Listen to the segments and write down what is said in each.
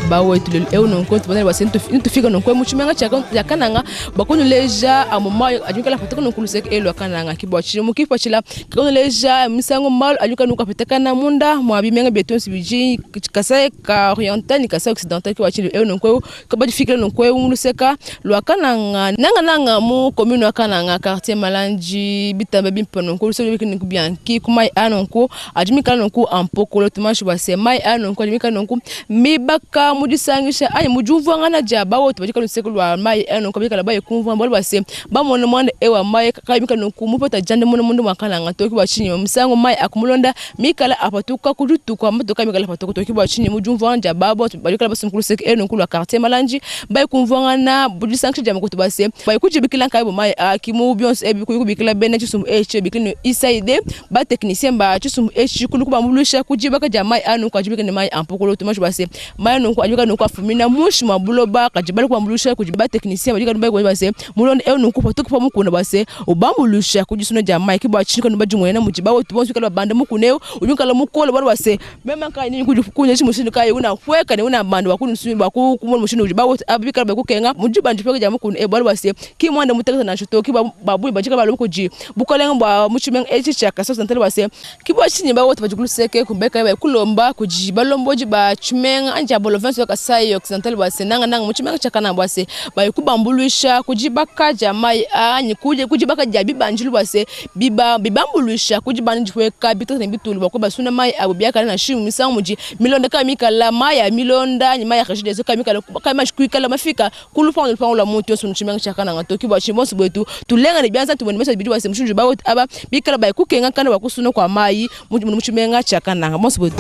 Bawetu lelu eu nunku tubona bua se nitufika nunku mu tshimenga tshia Kananga bua kunuleja amue malu adi mikale apatuka nunku luseke elu lua Kananga. Ke bua tshinyi mu kipatshila ka kunuleja misangu malu adi mikale nunku apitakana munda mua bimenga bietu bionso bidi Kasai ka oriental ne Kasai occidental. Ke bua tshinyi lelu eu nunku eu kabadifikila nunku eu mu luseka lua Kananga nangananga mu commune wa Kananga quartier Malanji bitamba bimpe nunku luseke lua Bianki ku mayi a nunku adi mikale nunku a mpokolo. Tumanyishi bua se, mayi a nunku adi mikale nunku mibaka mu disangisha anyi mu diumvuangana dia bawetu badi luseke lua mayi a nunku bikala baye kumvuangana bualu bua se, bamone muanda eu wa mayi kayi mikale nunku mupeta diandamuna munda mua Kananga to. Ke bua tshinyi misangu mayi a kumulonda mikale apatuka ku dituku a matuka mikale apatuka to. Ke bua tshinyi mu diumvuangana dia ba bonso badi bikale basombe ku luseke elu nunku lua quartier Malanji baye kumvuangana bu disangisha dia makuta bua se, baye kujibikila nkayabu mayi aa. Ki mu bionso ebi kuyi kubikila bena tshisumbu etshi bikila ne USAID Ba techniciens ba tshisumbu etshi kulu kubambuluisha ku dibaka dia mayi a nunku adi ne mayi a mpokolo. Tumanyi bua se, mayi a nunku adi nunku afumina muinshi mua buloba, kadi bali kubambuluisha kudi ba techniciens badi kanu bua se, mulondo eu nunku patuka pa mukuna bua se, ubambuluisha ku disuna dia mayi. Ke bua tshinyi kanu badimuena mudi bawetu bonso bikale babanda mukuna eu udi muikale mukole, bualu bua se, meme nkayi ndi kunyesha mushindu kayi una pueka ne una banda bua bua kumona mushindu udi bawetu aba bikale bakukenga mu dibanda dia mukuna eu, bualu bua se, ki muanda mutekete nansha to. Ke ba bungi badi balua kudi Bukalenge bua mu tshimenga etshi tshia Kasai Occidental bua se, ke bua tshinyi bawetu badi ku luseke eku bikale baya kulomba kudi balombodi ba tshimenga anyi tshia polovense wa Kasai Occidental bua se, nangananga mu tshimenga tshia Kananga bua se, baye kubambuluisha ku dibaka dia mayi aa anyi ku dibaka dia bibandilu bua se, bibambuluisha ku dibanda dipueka bitata ne bitulu bua kubasuna mayi abu biakane nansha imue misangu mudi milonda kayi mikala mayi a milonda anyi mayi a Regideso kayi mikala kayi manji kuikala mafika Ku lupangu ne lupangu lua muntu yonso mu tshimenga tshia Kananga to. Ke bua tshinyi bonso buetu tulenga ne bianza tumone mesu abidi bua se mushindu udi bawetu aba bikala baye kukengakana bua kusuna kua mayi mu tshimenga tshia Kananga. Bonso buetu.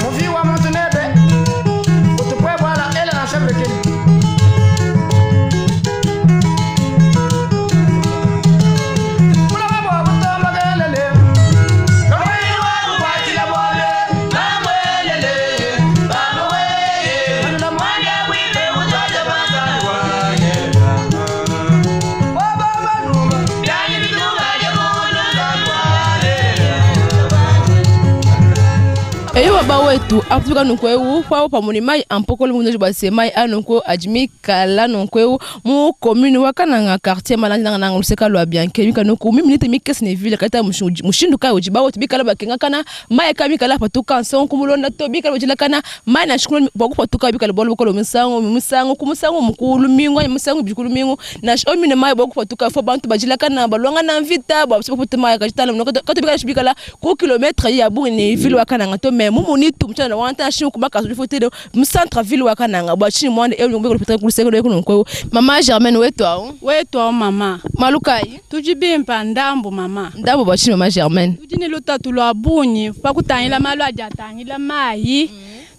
Muvi wa muntu nebe utupue buala ela nansha mbekeli. Buloba bua kutombokelele. Kabuyi wa kukuatshila bualu. Eyowa bawetu afika nunku eu pawu pamue ne mayi a mpokolo mu bua se mayi a nunku adi mikala nunku eu mu commune wa Kananga quartier Malandi nangananga luseka lua Bianke mika nunku mi minute mikese ne ville kata mushindu kayi udi bawetu bikala bakengakana Mayi ka mikala apatuka nsongo ku mulonda to, bikala bajilakana mayi nansha ku bua kupatuka bikala bualu bukole misangu misangu ku musangu umue ku lumingu anyi misangu ibidi ku lumingu nansha oyo mine mayi bua kupatuka faut bantu bajilakana baluangana mvita bua bapete mayi kadi tala katu bikala bikala ku kilometre ya bungi ne ville wa Kananga to mais mu munitu mu tshianana wa ntanshi ku makasa udi futile mu centre ville wa Kananga bua tshinyi muanda eu bikala kupita ku luseke lueku nunku eu mama Germaine wetu au wetu au mama malu kayi Tudi bimpa ndambu mama. Ndambu bua tshinyi mama Germaine? Tudi ne lutatu lua bungi pa kutangila malu adi atangila mayi.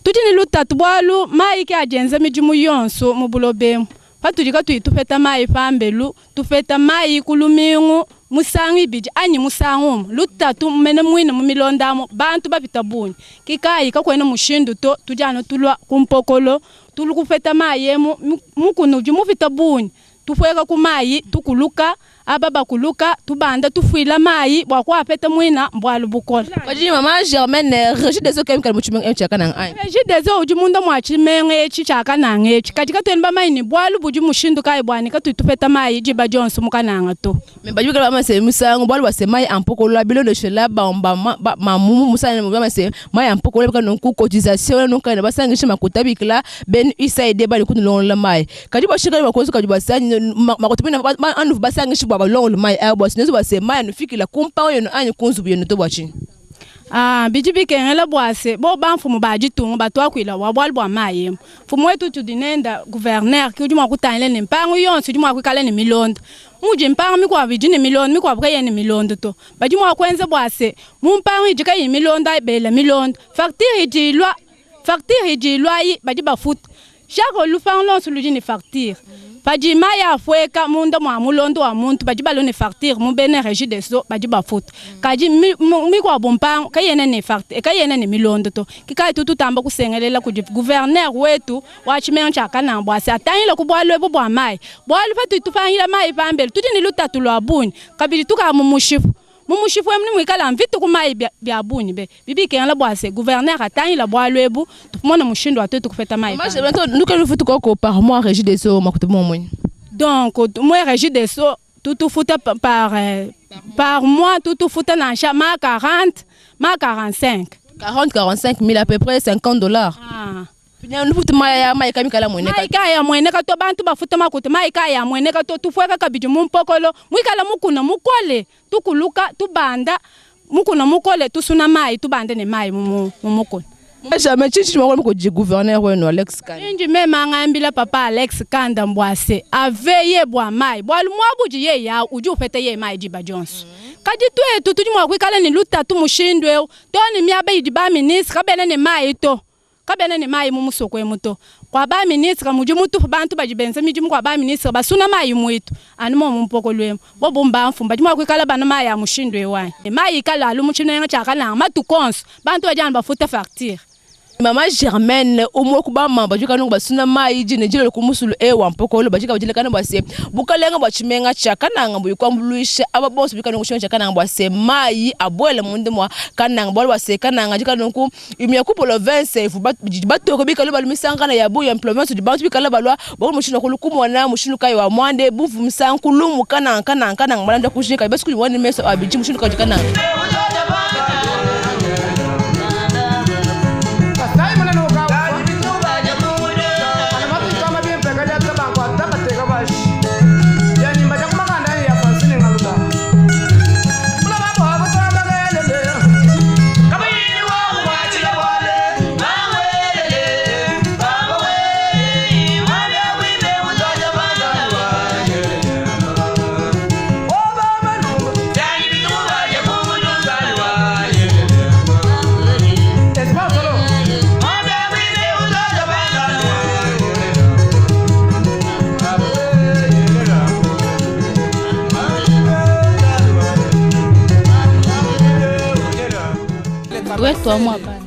Tudi ne lutatu bualu mayi ke adi enza midimu yonso mu buloba emu. Patudi katuyi tupeta mayi pambelu, tupeta mayi ku lumingu musangu ibidi anyi musangu umue. Lutatu mene muine mu milonda amu bantu bapita bungi. Ke kayi kakuena mushindu to, tudi anu tulua ku mpokolo, tulu kupeta mayi emu mukuna udi mupita bungi. Tupueka ku mayi, tukuluka, aba bakuluka, tubanda tufuila mayi bua kuapeta muina mbualu bukole. Kadi mama Germaine, Regideso kena muikale mu tshimenga etshi tshia Kananga anyi? Regideso udi munda mua tshimenga etshi tshia Kananga etshi, kadi katuena bamanye ne bualu budi mushindu kayi bua ne katuyi tupeta mayi diba dionso mu Kananga to. Mais badi bikala bamba se misangu bualu bua se mayi a mpokolo bilondeshela ba ba mamu musana bamba se mayi a mpokolo bika nunku cotisation nunku ne basangisha makuta bikila ben USAID bali kunulongolola mayi kadi bua shikala bua kuenza kadi basanyi makuta bina anu basangisha bua balongolola mayi aya bua sinezi bua se mayi anufikila ku mpangu yenu anyi ku nzubu yenu to bua tshinyi? Ah, bidi bikengela bua se bo bamfumu ba ditunga batuakuila bua bualu bua mayi emu. Mfumu wetu utudi nenda gouverneur ke udi mua kutangila ne mpangu yonso idi mua kuikala ne milonda. Mudi mpangu mikuabu idi ne milondo, mikuabu kayena ne milondo to. Badi mua kuenza bua se, mu mpangu idi kayiyi milondo ayi bela milondo. Facture idi ilua, facture idi ilua ayi badi bafuta. Chaque lupangu luonso ludi ne facture. Padi mayi apueka munda mua mulondo wa muntu badi balua ne facture mu bena Regideso badi bafuta. Kadi mikuabu mpangu kayena ne facture, kayena ne milondo to. Ke kayi tudi tutamba kusengelela kudi gouverneur wetu wa tshimenga tshia Kananga bua se atangile ku bualu ebu bua mayi, bualu patudi tupangila mayi pambelu tudi ne lutatu lua bungi, kabidi tukavua mu mushipu. Mu mushipu emu nemuikale mvita ku mayi bia bungi be. Bidi bikengela bua se, gouverneur atangila bualu ebu, tumone mushindu wa tuetu kupeta mayi. Par mois Régie des eaux makuta momwe. Donc moi Régie des eaux tutufuta par mois, tutufuta nansha ma 40 ma 45. 40 45 000, à peu près $50. Ah. Nufuta mai mai kamikala mweneka. Mai kaya mweneka to, bantu bafuta makuta mai kaya mweneka to, tufueka kabidi mu mpokolo mwikala mukuna mukole tukuluka tubanda mukuna mukole tusuna mai tubande ne mai mu mukuna. Jamais chichi mwa ko di gouverneur wenu Alex Kanda. Inji mema ngambila papa Alex Kanda mbwase aveye bwa mai bwalu mwabuji ye ya uji upete ye mai jiba Johnson. Kadi twetu tudi mwa kwikala ni lutatu mushindu eu to ni miaba idi ba ministre kabene ne mai to. Kabene ne mai mu musoko emuto. Kwa ba ministre muji mutu bantu bajibenze miji kwa ba ministre basuna mai muitu anu mo mumpoko lwemo. Bo bomba mfumba mwa kwikala bana mai ya mushindu ewa. Mai ikala alu muchinenga chakala matukonso bantu bajana bafuta facture. Mama Germaine umwe kuba mamba juka nungu basuna mai jine jile kumusulu ewa mpoko lo bajika bajile kana bwase bukalenga bwa chimenga cha kananga bu kwambuluisha aba boss bika nungu cha kananga bwase mai abwele mundu mwa kananga bwa bwase kananga jika nungu imya ku province fu batoko bika lo balumisanga na yabu ya province di bantu bika balwa bo mushino kulukumona mushino kai wa mwande buvu msankulumu kananga kananga kananga malanda kushika basi kulimwani meso abiji mushino kai kananga.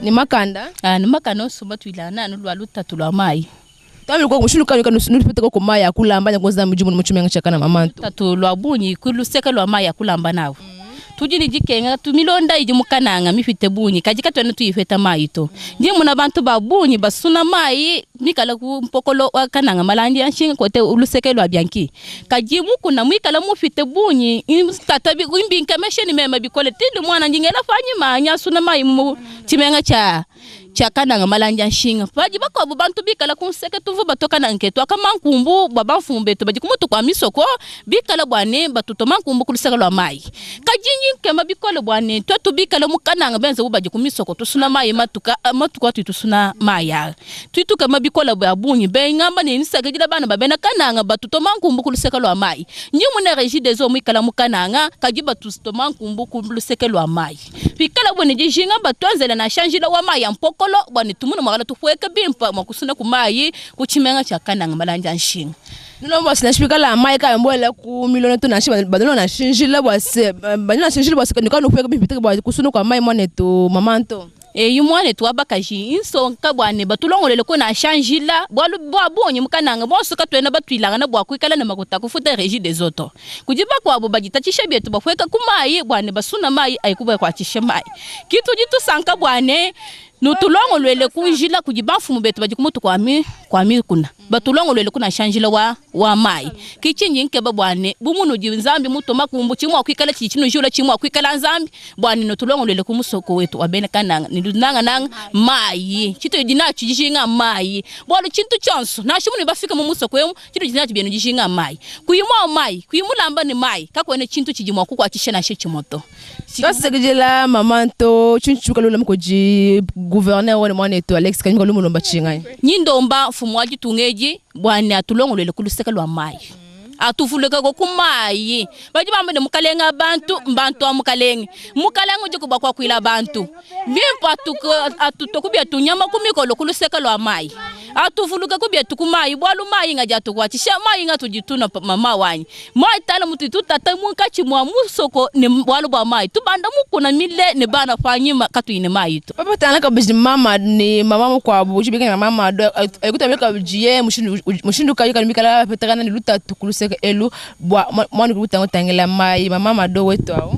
Ni makanda? Ah, ni makanda osomba tuilana no lwa lutatu lwa mai. Tami ko mushindu kanu kanu nulipeta ko mai ya kulamba nyangoza mujimu muchimenga chakana mama ntu. Tatu lwa bunyi kuluseka lwa mai ya kulamba nawo. Tuji ni jikenga tumilonda iji mukananga mifite bunyi kajika twene tuifeta mai to. Ndi muna bantu ba bunyi basuna mai mikala ku mpokolo wa kananga malandi anshinga kote uluseke lwa bianki. Kaji mukuna mwikala mufite bunyi tata bi imbinka mesheni mema bikole tindi mwana njingela fanyi manya suna mai mu chimenga cha chakananga malandi anshinga. Paji bakwabo bantu bikala kunseke tuvu batoka na nketo akamankumbu baba mfumbe to baji kumutu kwa misoko bikala bwane batuto mankumbu kuluseka lwa mai. Kajinyi nkema bikole bwane twetu bikala mukananga benze ubaji kumisoko tusuna mai matuka matuka tusuna mai ya. Twituka mabikola bwa bunyi be ngamba ni nsaka bana babena kananga batuto mankumbu kuluseka lwa mai. Nyimu na Régie des eaux mwikala mukananga kaji batuto mankumbu kuluseka lwa mai. Bikala bwane jijinga batwanzela na shanjila wa mai ya mpokolo bwane tumuna mwakala tufueka bimpa mwakusuna kumayi kuchimenga cha kananga malanja nshinga. Nuno bwase nashipikala mai ka mbwela ku milioni tu nashi badalo na shinjila bwase badalo na shinjila bwase nikano fueka bimpa bwa kusuna kwa mai mwane tu mamanto. E yumwane twabakaji insonka bwane batulongolele ko na shanjila bwalu bwa bonye mukananga bonso katwena batwilanga na bwa kwikala na makuta kufuta Régie des eaux kujiba kwabo bagitatisha byetu bafweka kumayi bwane basuna mai ayikuba kwatisha mai kitu jitu sanka bwane nutulongolele kunjila kujiba mfumu betu bajikumutu kwa mi kuna batulongolele kuna shanjila wa mai kichinyi nkeba bwane bumunu jinzambi mutoma kumbu chimwa kwikala chichino jula chimwa kwikala nzambi bwane nutulongolele kumusoko wetu wabene kananga nanga nanga mai chito jina chijinga mai bwalu chintu chonso na shimuni bafika mu musoko wemu chito jina chibenu jijinga mai kuyimwa mai kuyimulamba ni mai kakwene chintu chijimwa kukwachisha na chimoto. Twasegejela mamanto chinchuka lola mkoji gouverneur wone mwana eto Alex kanyuka lumulomba chingai. Nyindomba mfumo wa jitungeji bwana atulongolele kuluseka lwa mai. Atufuleka ko kumayi baji bambe mukalenga bantu mbantu amukalenge mukalenga uje kuba kwa kwila bantu bimpa atutokubya tunyama kumikolo kuluseka lwa mai atufuluka kubya tukumayi bwalu mai ngaja tukwatisha mai ngatujituna mama wanyi mai tala mutu tutata munkachi mwa musoko ni bwalu bwa mai tubanda mukuna mile ni bana fanyima katuine mai to papa tana kabiji mama ni mama kwa bujibika mama do ekutabika bujiye mushindu kayi kalimikala petakana ni luta tukuluse elu bwa mwana kubutango tangela mai mama mado wetu awo.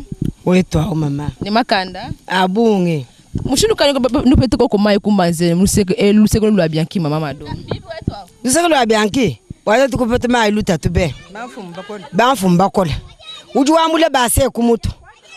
Wetu awu mama. Ne makanda? Abungi. Mushindu kayi nupete koko mai kumbanze luseke luseke lwa bianki mama Mado? Luseke lwa bianki waza tukupete mai lutatu be. Bamfumu bakola. Udi wambula base kumutu.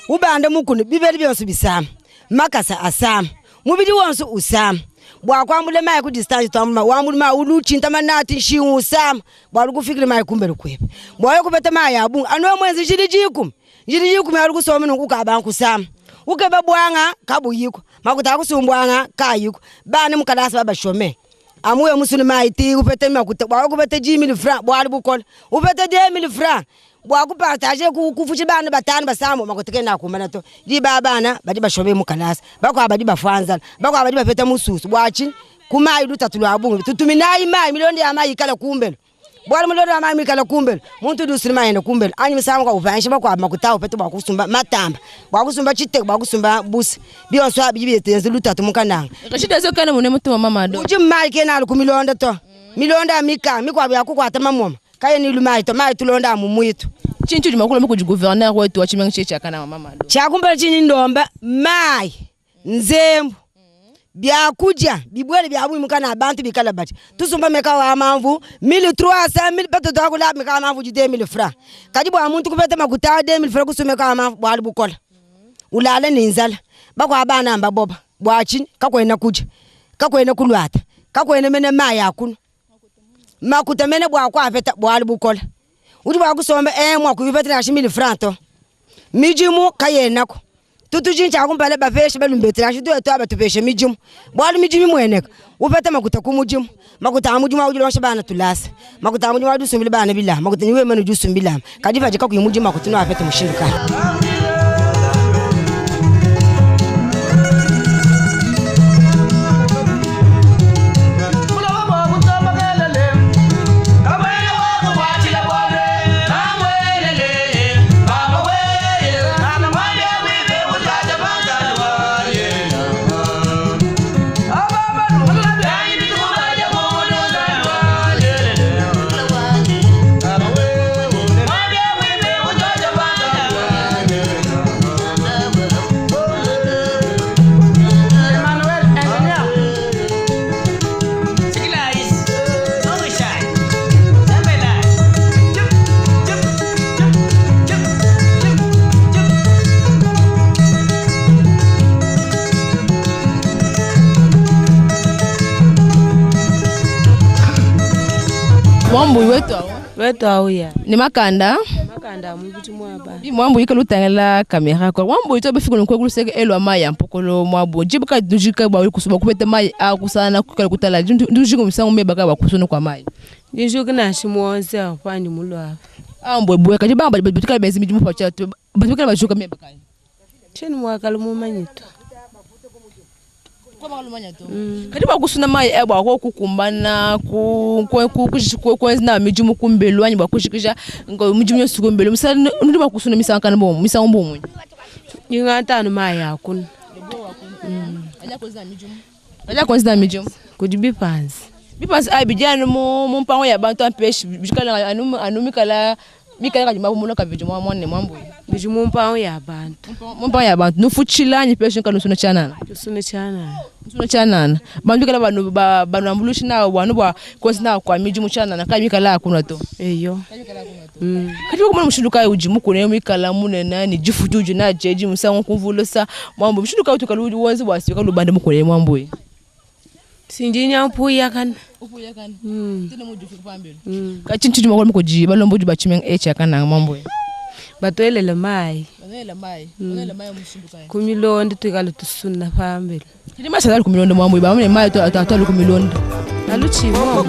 Ubanda mukunu bibeli byonso bisama. Makasa asama. Mubidi wonso usama. Bwa kwambula mai ku distance twambula wambula mai uluchinta manati nshingu usama. Bwa lukufikile mai kumbele kwebe. Bwa yokupeta mai abunga ano mwenzi jili jikum. Jili jikum ya lukusoma nungu kusama. Ukeba bwanga kabuyiko. Makuta kusumbwanga kayiko. Bana mukalasa baba shome. Amuye musuni mai ti upete makuta bwa kupete 10000 francs bwa lubukola. Upete 2000 francs. Bwa kupartage kufuchi bana batano basamo makuta kena kumana to. Di babana badi bashome mukalasa. Bakwa badi bafanza. Bakwa badi bapeta mususu. Bwa chini kumai lutatu lwa bungu. Tutuminai mai milioni ya mai kala kumbelo. Bwana muloro wa mai kala kumbelo. Muntu dusiri mai ndo kumbelo. Anyi misango kwa uvanisha bakwa makuta upete bwa kusumba matamba. Bwa kusumba chite bwa kusumba busi. Bionso abi bietenzi lutatu mukananga. Kashida zo kana mune mutu mama Mado. Uji mai kena alukumilonda to. Milonda mika mikwa bya kukwata mamoma. Kaye ni lumai to mai tulonda mumuitu. Chinchu jumakula muku gouverneur wetu wa chimenga checha kana mama Mado. Chakumbela chini ndomba mai nzembu. Byakuja bibwele bya mukana abantu bikala bati tusumba meka wa mamvu 1300 1000 pato twakula meka wa mamvu 2000 francs kadi bwa muntu kupeta makuta 2000 francs kusumeka wa mamvu bwa bukola ulale ni nzala bakwa abana mbaboba bwa chini kakwena kuja kakwena kulwata kakwena mene maya kuno makuta mene bwa kwa peta bwa bukola udi bwa kusomba mwa kuyipeta na 1000 francs to mijimu kayenako tutujincha kumpale bapeshe balumbetera shitu eto abatupeshe mijimu bwalu mijimu mweneka upete makuta kumujimu makuta amujimu awujilosha bana tulasa makuta amujimu adusumbile bana bila makuta niwe manu jusumbila kadiva jika kuyimujimu makuta apete mushinduka. Mwambu wetu awo. Wetu awo ya. Ni makanda? Makanda mubiti mwaba. Bi mwambu yikalo tangela kamera kwa. Mwambu ito befiko nko kuluseke elwa maya mpokolo mwambu. Jibuka dujika bwa kusuba kupete mai akusana kukala kutala. Ndujiko misango mebaka bwa kusona kwa mai. Ndijuka na shimuonze afanye mulwa. Ambwe bwe kajibamba bitukala benzi mijimu pa chatu. Batukala bajuka mebaka. Chini mwakala mumanyito. Kati bakusuna mai ebwa ko kukumbana ku ku ku na mijimu kumbelu anyi bakushikisha ngo mijimu yonso kumbelu misana ndu bakusuna misanga kana bomu misanga bomu Ingata no mai akun. Aja konzina mijimu kujibipanzi. Bipanzi ai bijana mu mpango ya bantu ampeshi bijikala anu anu mikala mikala kajima mulo kabiju mwa mwambu. Bijumu mpango ya bantu. Mpango ya bantu nufuchila nyi pesho kana suna chanana. Suna chanana. Suna chanana. Bantu kala banu banu ambulushi na banu bwa konzina kwa mijimu chanana kai mikala akuna to. Eyo. Kati kumana mushinduka ujimu kune mikala munene ni jifujuju na jeji musango kumvulosa mwambu mushinduka utukalu wonzi bwasika lubande mukune mwambu. Sinjinya mpuya kana. Upuya kana. Tena mujufi kupambele. Kachinchu juma kwa mkoji balombo juba chimeng echa kana mwambu. Batwelele mai. Batwelele mai. Batwelele mai mushinduka. Kumilondo tukalo tusuna pambele. Kidi masala kumilondo mwambu ba mune mai to atatu kumilondo. Aluchiwo.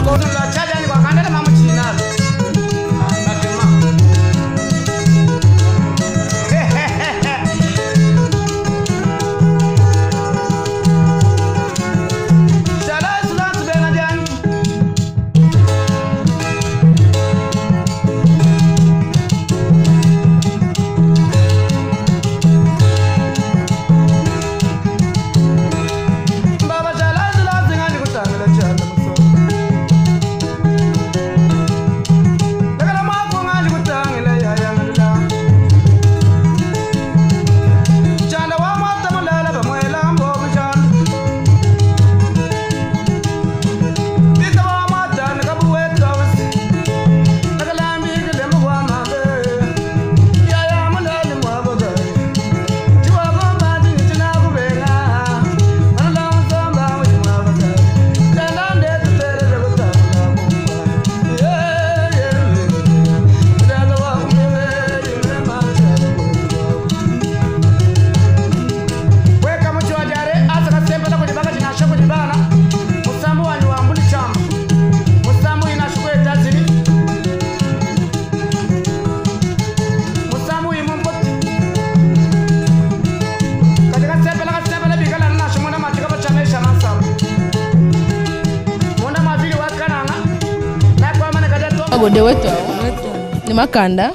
Gode wetu ne makanda.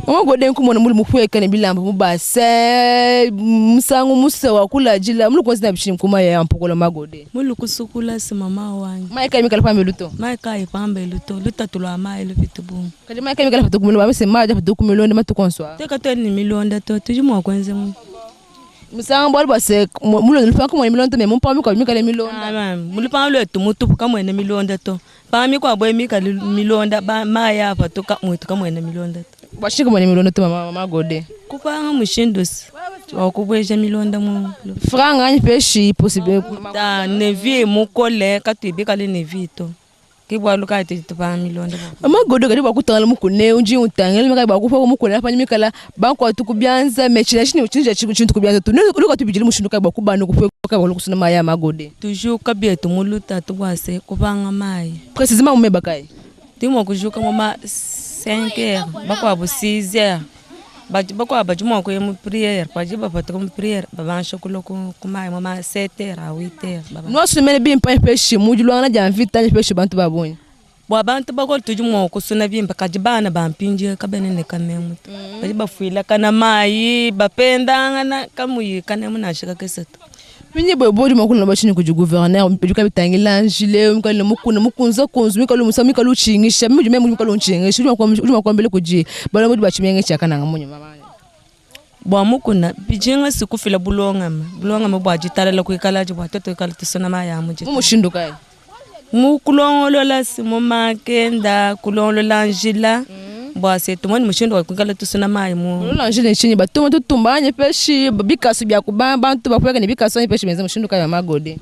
Mama Gode nkumona muli mupueka ne bilamba mu bassin musangu musa wa kulajila muli kuenza na bishini kuma ya mpokola magode. Muli kusukula si mama wanyi. Mai kai mikala pambe luto. Mai kai pambe luto lutatu lwa mai lupite bungi. Kadi mai kai mikala patu kumilo bamse maja patu kumilo ne matu konswa. Teka to ni milonda to tuji mwa kwenze mu. Musangu bwali bwase mulo lupangu mwa milonda me mumpa mikwa mikala milonda. Mulupanga lwetu mutupu kamwene milonda to. Pami kwa bwe mikala milonda ba maya patuka mwitu kamwene milonda to. Bwashika mwene milonda to mama mama Gode. Kupanga mushindusi wakubweja milonda mu. Franga anyi peshi possible. Ta nevi mukole katwibikale nevi to. Kibwalu kati tupanga milonda. Mama Gode kadi bwakutangala mukune unji utangala mikala bwakufa mukune apa mikala bankwa tukubyanza mechina chini uchinja chintu kubyanza tu. Nuka tubijili mushindu kai bwakubana kupwe kwa kusuna maya magode. Toujours kabietu muluta tubwase kupanga mai. Précisément umeba kai. Timo kujuka mama 5 heures bakwabu 6 heures. Baji bakwa baji mo ko mu prière, baji ba patu mu prière, babansha kulo ku mai mama 7 heures à 8 heures. Nosso mene bimpa peshi mujulwana ja mvita peshi bantu babonye. Bwa bantu bakol tuju mo kusuna bimpa kaji bana bampinje kabene ne kanemu. Baji bafuila kana mai bapendanga kamuyi kanemu na shika keseto. Pinye boy boy mo kulomba chini kuju gouverneur mpejuka bitangila njile mkale mukuna mukunza kunzu mikalo musa mikalo chingisha mimi jume mikalo chingisha ujuma kwa ujuma kwa mbele kuji bala mudi bachimenge chakana ngamunyo mama. Bwa mukuna bijinga sikufila bulongama bulongama bwa jitalala kuikala bwa toto ikala tusona maya muje. Mumushindu kai. Mukulongolola simu makenda kulongolola njila. Bwa se tumoni mushindo wa kuikala tusona mai mu. Kulongolola njila chini batuma tutumbanye peshi bikaso bya kubamba bantu bakweka ne bikaso peshi benza mushindo kai magode.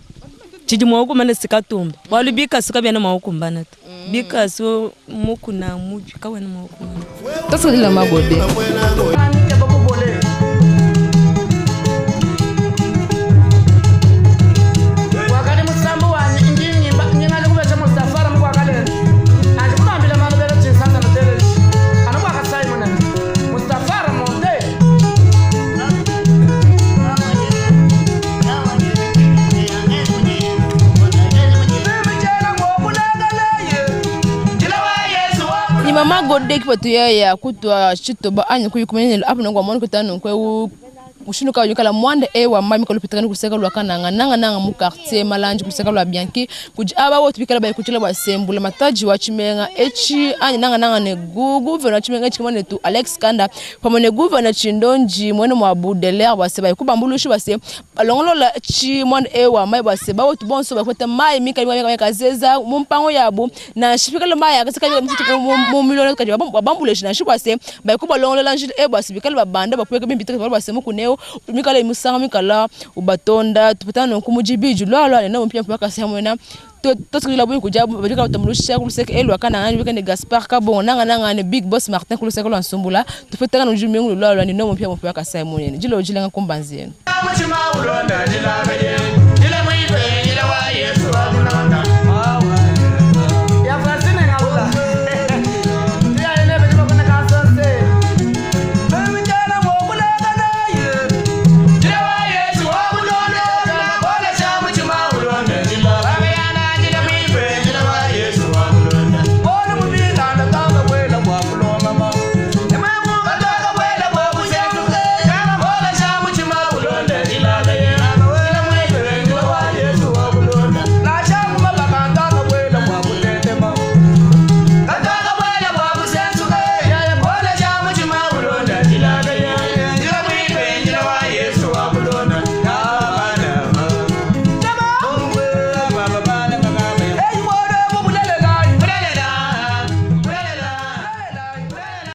Chidi mwa mana sikatumba. Walu bikaso kabya na kumbana tu. Bikaso mukuna muju kawe na mwakumbana. Tasodila magode. Mama Gode kipatu ya kutwa chitoba anyi kuyikumenye apo nongwa mwana kutano nkwe mushindu ka yukala mwanda e wa mami kolopitana kuseka lwa kananga nanga nanga mu quartier Malanji kuseka lwa Bianchi kuji aba wotu bikala bayi kuchila bwa sembula mataji wa chimenga echi anyi nanga nanga ne gouverneur chimenga chimone tu Alex Kanda pamwe ne gouverneur Chindonji mwene mwa Baudelaire bwa se bayi kubambulushi bwa se balongolola chi mwanda e wa mai bwa se ba wotu bonso ba kweta mai mika mika mika kazeza mu mpango yabo na shipikala mai akaseka mu milona kaji babambuleshi na shibwa se bayi kubalongolola njili e bwa se bikala babanda bapweka bimbita bwa se mukuneo mikala imusanga mikala ubatonda tupatana nkumujibiju lwalwa neno mpya mpaka samwena tosikila buyi kuja bajika batambulusha kuluseke elwa kana ngani bikene Gaspard Kabongo nanga nanga ne Big Boss Martin kuluseke lwa Nsumbula tupatana njumingu lwalwa neno mpya mpaka samwena jilo jilanga kumbanzi yenu. Muchima ulonda jila.